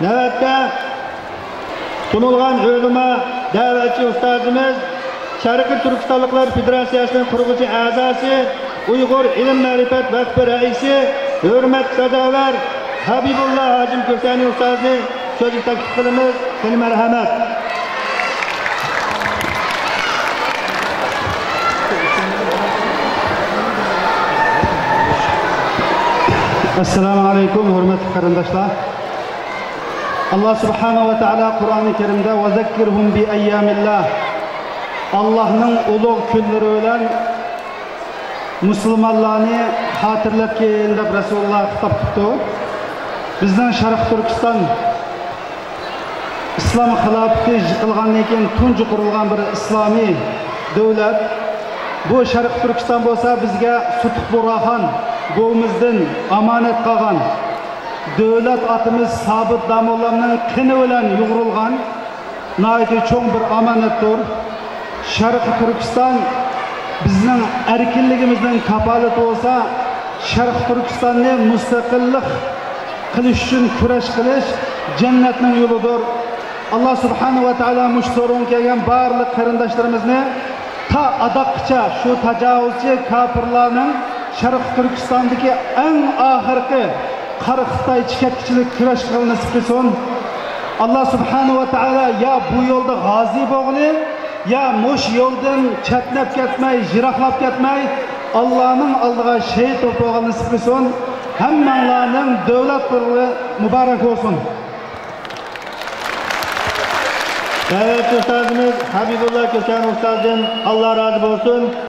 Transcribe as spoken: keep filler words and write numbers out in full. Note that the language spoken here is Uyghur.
نۆۋەتتە تونۇلغان ئۆلىما، دەۋەتچى ئۇستازىمىز، شەرقىي تۈركىستانلىقلار فېدېراتسىيەسىنىڭ قۇرغۇچى ئەزاسى، ئۇيغۇر ئىلىم مەرىپەت ۋەقپى رەئىسى، ھۆرمەتلىك سازاۋەر ھەبىبۇللا ھاجىم كۆسەنى ئۇستازنى سۆزگە تەكلىپ قىلىمىز. خېلى مەرھەمەت. ئەسسالامۇ ئەلەيكۇم، ھۆرمەتلىك قېرىنداشلار. ئاللا سۇبھانەھۇ ۋە تائالا قۇرئانى كەرىمدە «ۋەزەككىرھۇم بىئەييامىللا»، ئاللانىڭ ئۇلۇغ كۈنلىرى بىلەن مۇسۇلمانلارنى خاتىرىلەتكىن دەپ رەسۇلۇللا خىتاب قىپتۇ. بىزنىڭ شەرقىي تۈركىستان ئىسلام خىلاپىتى يىقىلغاندىن كېيىن تۇنجى قۇرۇلغان بىر ئىسلامىي دۆلەت. بۇ شەرقىي تۈركىستان بولسا بىزگە سۇتۇق بۇغراخان گوۋىمىزدىن ئامانەت قالغان. دۆلەت ئاتىمىز سابىت داموللامنىڭ قېنى بىلەن يۇغۇرۇلغان ناھايىتى چوڭ بىر ئامانەتتۇر. شەرقىي تۈركىستان بىزنىڭ ئەركىنلىكىمىزنىڭ كاپالىتى بولسا، شەرقىي تۈركىستاننى مۇستەقىللىق قىلىش ئۈچۈن كۈرەش قىلىش جەننەتنىڭ يولىدۇر. ئاللا سۇبھانەھۇ ۋە تائالا مۇشۇ سورۇنغا كەلگەن بارلىق قېرىنداشلىرىمىزنى تا ئاداققىچە شۇ تاجاۋۇزچى كاپىرلارنىڭ شەرقىي تۈركىستاندىكى ئەڭ ئاخىرقى قارا خىتايچە كەتكۈچىلىك كۈرەش قىلغىنى نېسىپ قىلسۇن. ئاللا سۇبھانەھۇ ۋە تائالا يا بۇ يولدا غازى بولغىنى، يا مۇشۇ يولدىن چەتنەپ كەتمەي، يىراقلاپ كەتمەي، ئاللانىڭ ئالدىغا شېھىت بولۇپ بولغىنى نېسىپ قىلسۇن. ھەممەڭلارنىڭ دۆلەت قۇرۇلى مۇبارەك بولسۇن. دەۋەتچى ئۇستازىمىز ھەبىبۇللا كۆسەن ئۇستازدىن ئاللا رازى بولسۇن.